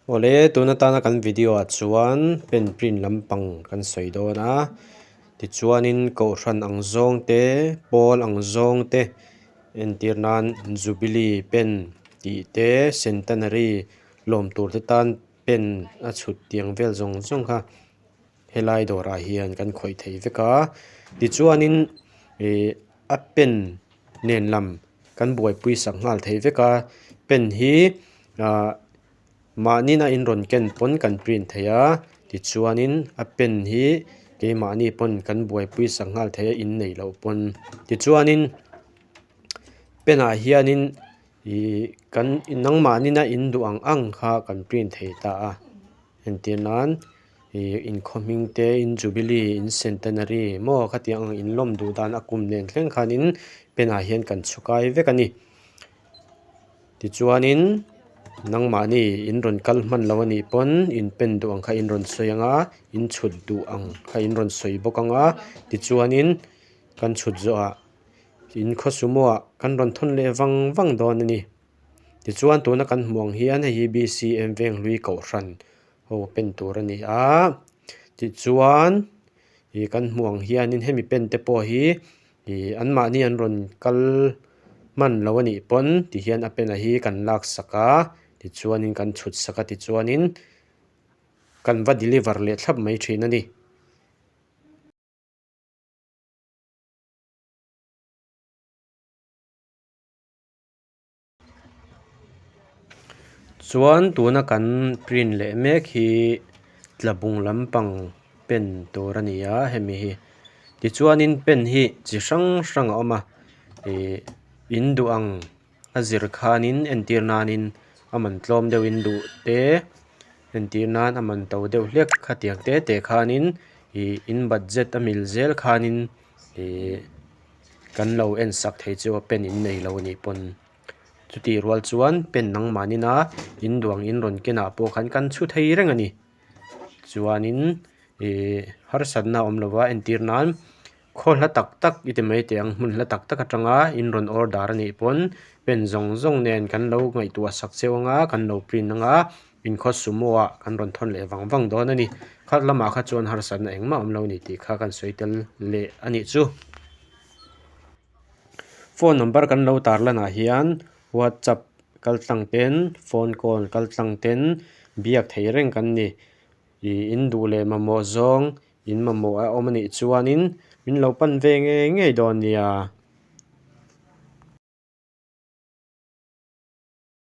Awle tun atana kan video ah chuan pen print lampang kan sawi dawn a tichuanin kohhran ang zawng te pawl ang zawng te entir nan jubilee pen tih te centenary lawm tur te tan pen a chhut tiang vel zawng zawng kha helai dawrah hian kan khawih thei vek a tichuanin ih a pen nen lam kan buaipui sak nghal thei vek a pen hi ahh mahni na in rawn ken pawn kan print thei a tichuanin a pen hi keimahni pawn kan buaipui sak nghal thei a in neih loh pawn tichuanin pen ah hianin ihh kan nangmahni na in duh ang ang kha kan print thei ta a entir nan ihh inkhaw hming te in jubilee in centenary maw khatiang ang in lawm duh dan a kum nen thleng khanin pen ah hian kan chhukai vek a ni. Tichuanin nangmahni in rawn kal hman lo anih pawn in pen duh ang kha in rawn sawi ang a, in chhut duh ang kha in rawn sawi bawk ang a, tichuanin kan chhut zawhah in khaw sumo ah kan rawn thawn leh vang vang dawn a ni. Tichuan tuna kan hmuh ang hian hei hi B_C_M Venghlui Kohhran ho pen tur a ni a, tichuan ih kan hmuh ang hianin hemi pen te pawh hi Ih anmahni an rawn kal hman lo a nih pawn tihian a pen a hi kan lak sak a tichuanin kan chhut sak a tichuanin kan va deliver leh thlap mai thin a ni. Chuan tuna kan print leh mek hi tlabung lampang pen tur a ni a hemi hi tichuanin pen hi chi hrang hrang a awm a ihh in duh ang a zir khanin entir nanin a man tlawm deuhin duh te entir nan a man to deuh hlek khatiang te te khanin ihh in budget a mil zel khanin ihh kan lo en sak thei chu a pen in nei lo a nih pawn chutih rual chuan pen nangmahni na in duang in rawn ken ah pawh khan kan chhu thei reng a ni chuanin ihh harsatna a awm lo va entir nan khaw hla tak tak i ti mai teh ang hmun hla tak tak atanga in rawn order a nih pawn pen zawng zawng nen kan lo ngaihtuah sak cheu anga kan lo print anga inkhaw sumo ah kan rawn thawn leh vang vang dawn a ni khat lamah kha chuan harsatna engmah awm lo a ni tih kha kan sawi tel leh a nih chu. Phone number kan lo tar lanah hian whatsapp kal tlang ten phone call kal tlang ten biak theih reng kan ni ih in duh leh mamawh zawng in mamawh a awm a nih chuanin min lo pan ve ngei ngei dawn nia.